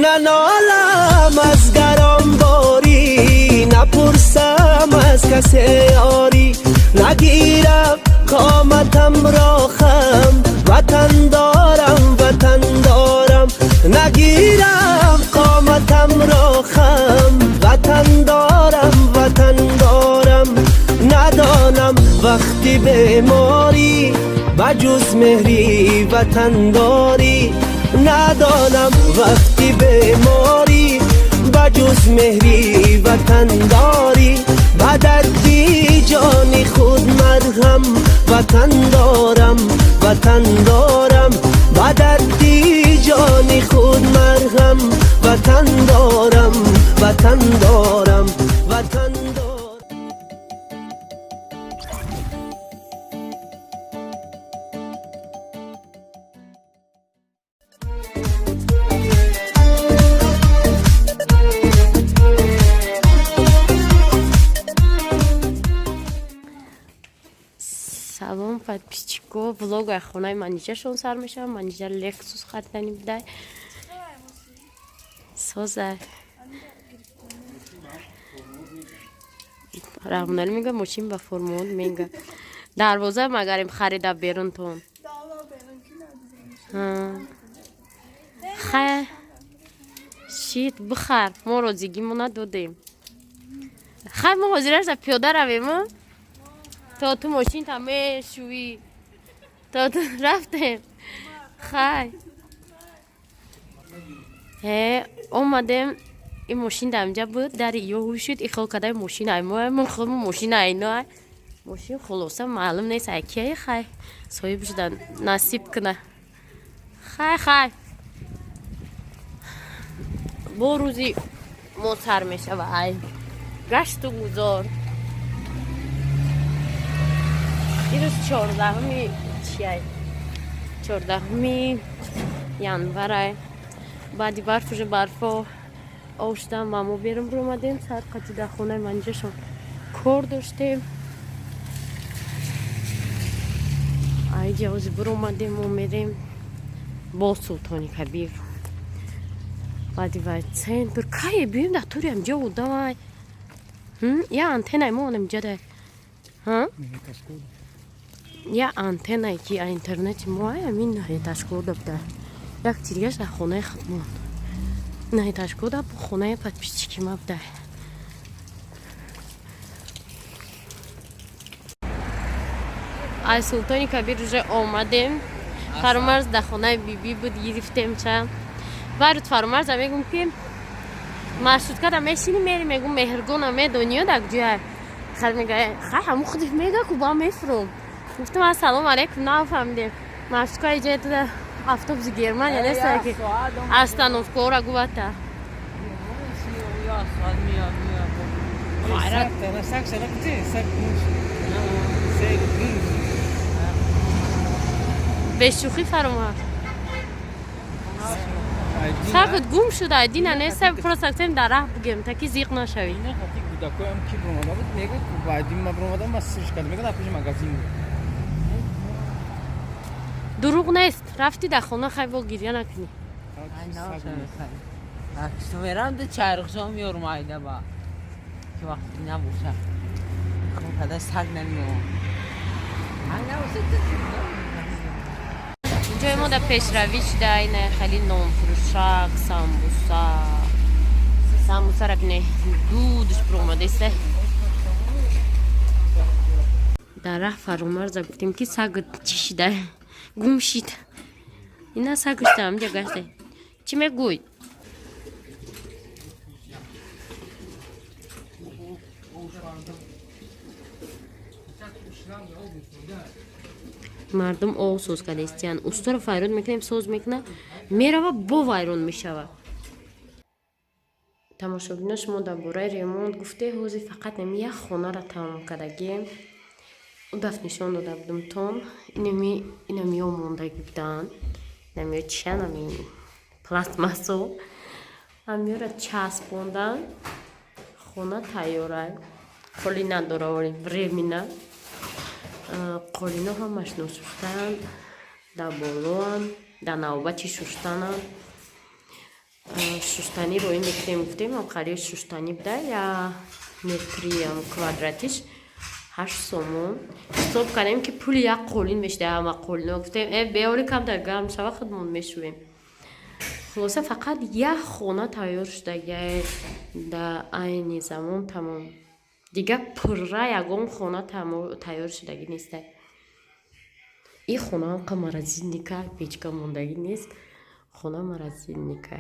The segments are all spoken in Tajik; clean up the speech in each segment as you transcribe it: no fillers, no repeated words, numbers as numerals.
Нанолам аз гаронборӣ, напурсам аз касе ёрӣ, нагирам қоматамро хам, ватан дорам, ватан дорам, нагирам қоматамро хам, ватан дорам, ватан дорам. Надонам вақти беморӣ ба ҷуз меҳри ватандорӣ, надонам вақти беморӣ ба ҷуз меҳри ватандорӣ, ба дарди ҷони худ марҳам, ватан дорам, ватан дорам, ба дарди ҷони худ марҳам, ватан дорам, ватан дорам, ватан дорам. Салом, подписчико! Влога хонаи Манижашон сар мешавам. Манижа Лексус харидани будай. Соза раҳмонали мега, мошин ба формуд мега, дарвоза магарем харида берунтон. Хай, шит бихар, мо розигимона додем. Хай, мо ҳозираша пиёда равем, то ту мошинта мешӯӣ, то ту рафтем. Хай, э омадем, ин мошин дар инҷа буд, дари ё ҳуй шуд, ихол кадай мошин ай мо худ мошин айно ай мошин. Хулоса, маълум нест ай кияй. Хай, соҳиб шуда насиб куна. Хай, хай, бо рӯзи мо сар мешава ай гашту гузор. Ирӯз 14-уми чиай, 14-уми январай. Баъди барф уже барфо об шудан ва мо берун биромадем. Сар қати дар хонаи Манижашон кор доштем. Айҷа ҳозир биромадем, мо мерем бо Султони Кабир, баъди вай центр. Кае биём, дар тури ҳамҷа одамай, я антеннай мо онамҷадай, я антеннае ки интернети мо ай амин этажкода буда, як тиргаш дар хонаи худмон, на этажкода, хонаи подписчики ма буда. Ай Султони Кабир уже омадем. Фарумарз дар хонаи бибӣ буд, гирифтем ча. Вайрӯз Фарумарза мегум, ки маршруткада мешини, мери, мегум, Меҳргона медониё дар ҷоя? Хай, мега, хай, ҳамун худиш мега ку, ба мефуром. Гуфтам, ассалому алайкум, нафаҳмидем, маршрутка иҷоя туда автобуси Германия неста, ки остановкаора гувата. Бешӯхӣ, Фаромарз, сагат гум шуда, дина неста. Просто гуфтем, дар раҳ бугем, таки зиқ нашавӣ. Кӯдакоям ки биромада буд, мега, баъди ма биромадам, ба сирш кардам, мега, дар пеши магазин буд. Дурӯғ нест, рафтӣ дар хона, хай, бо гирья накунӣ. Мерам да чайрухшо меёрум, айда ба ки вақти набоша, када саг намеём. Ҷои мо дар пешравӣ шуда, ина хеле нонфурӯшак, самбуса. Самбусара бине, дудш биромадеста. Дар раҳ Фаромарза гуфтем, ки сагат чӣ шида, гум шид. Ина сагашта ҳамҷа гашта. Чӣ мегӯй? Мардум ов соз кардастиян. Усторо файрод мекунем, соз мекуна, мерава, бо вайрон мешава. Тамошобино, шумо дар бораи ремонт гуфте, ҳозир фақат нами як хонаро тамом кардагем. У дафт нишон дода будум тон, инами инамиё мондагӣ буданд, инамиё чиян, ами пластмассо ҳамиёра часпондан. Хона тайёрай, қолӣ надора, вале временно қолино ҳамаш ношуштаанд, дар болоанд, дар навбати шуштананд. Шуштанӣ роӣ мекунем, гуфтем, ҳам шуштанӣ буда, я метриам квадратиш 8 сомон. Ҳисоб кардем, ки пули як қолин мешуда ҳама қолино. Гуфтем, э, беёри, камтар гарм шава, худмон мешӯем. Хулоса, фақат як хона тайёр шудагиай да айни замон, тамом. Дигар пурра ягон хона тайёр шудагӣ нестай. И хонаам қа морозильника, печка мондагӣ нест, хона морозильника.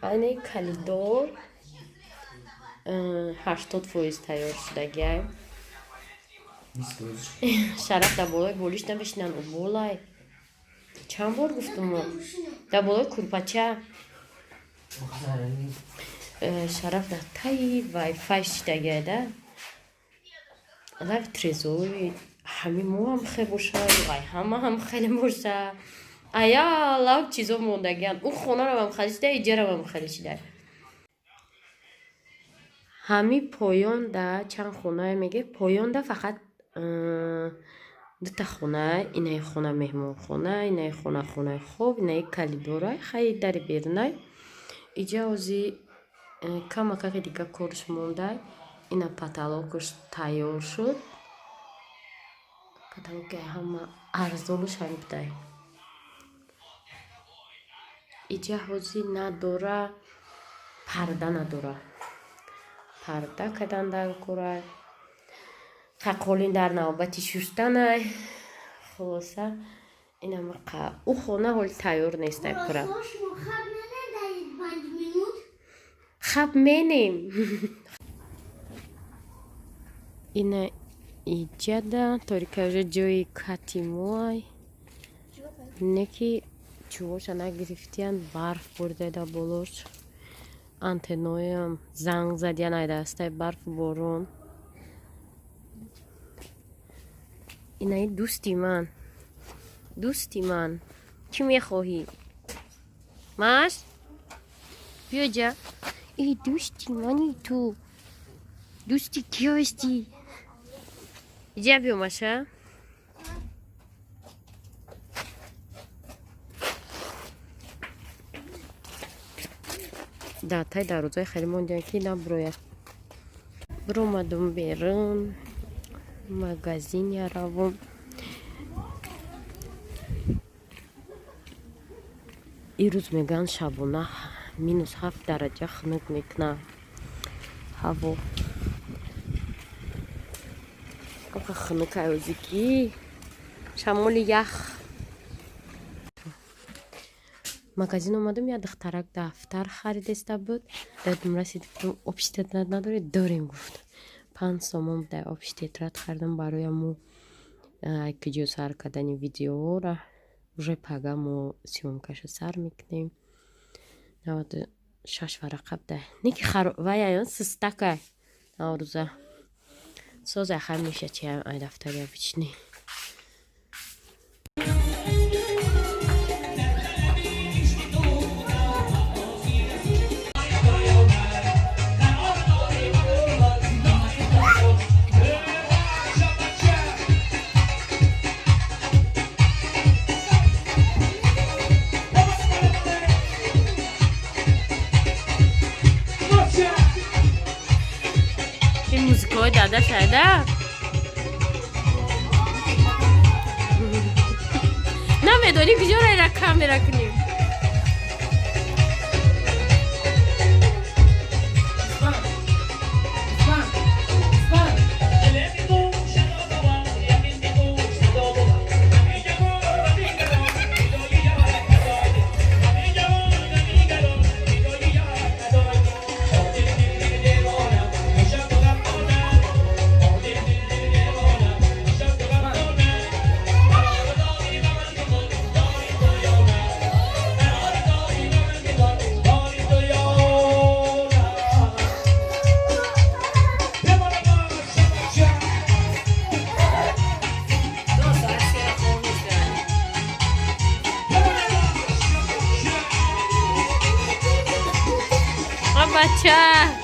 Айни коридор 80% тайёр шудагиай. Шараф, дар болои болиш намешинанд, болай. Чанд бор гуфтум, дар болои курпача. Шараф дар таи вайфай шидагиай да. Лайв трезои ҳами мо ҳам хел боша, вай ҳама ҳам хеле боша. Ая лав чизо мондагиан. Ӯ хонаравам хеле шида, иҷаравам хеле шида. Ҳами поёнда чанд хонае меге? Поёнда фақат дута хона: инаи хона меҳмонхона, инаи хона хонаи хоб, инаи коридорай, хай, дари берунай. Иҷа ози камакаки дига корш мондай. Ина потолокаш тайёр шуд. Потолоки ҳама арзонаш ҳами будай. Иҷа ҳози надора, парда надора, парда кадан дар кора. Қақолин дар навбати шуштанай. Хулоса, инамақа. Ӯ хона ҳоли тайёр нестай пура. Хаб менем. Ина иҷада торика уже ҷои кати моай, не ки чувоша нагирифтиян, барф бурдеда болош, антенноям занг задиян, айдастай барфу борон. Инаи дӯсти ман, дӯсти ман, чӣ мехоҳӣ? Маш, биёҷа. Эй, дӯсти мани, ту дӯсти кӣ ҳастӣ? Иҷа биё, Маша. Дар таи дарвозаи хеле мондиям, ки набурояд. Биромадум берун, магазин яравум. Ирӯз мегӯянд, шабона -7 дараҷа хунук мекунад ҳаво. Оха, хунукай ози, ки шамоли ях. Магазин омадам, як духтарак дафтар харидеста буд. Дадум расид, гуфтам, общий тетрадь надоред? Дорем, гуфт. 5 сомон будай общий тетрадь. Харидам барои мо киҷо сар кардани видеоора. Уже пага мо съёмкаша сар мекунем. 96 варақа будай, не ки ваяён систакай наврӯза созай хай меша чи ай дафтари обычный. Ин музикаҳои дада шайда намедонӣ, куҷоро ира камера кунем. Бача.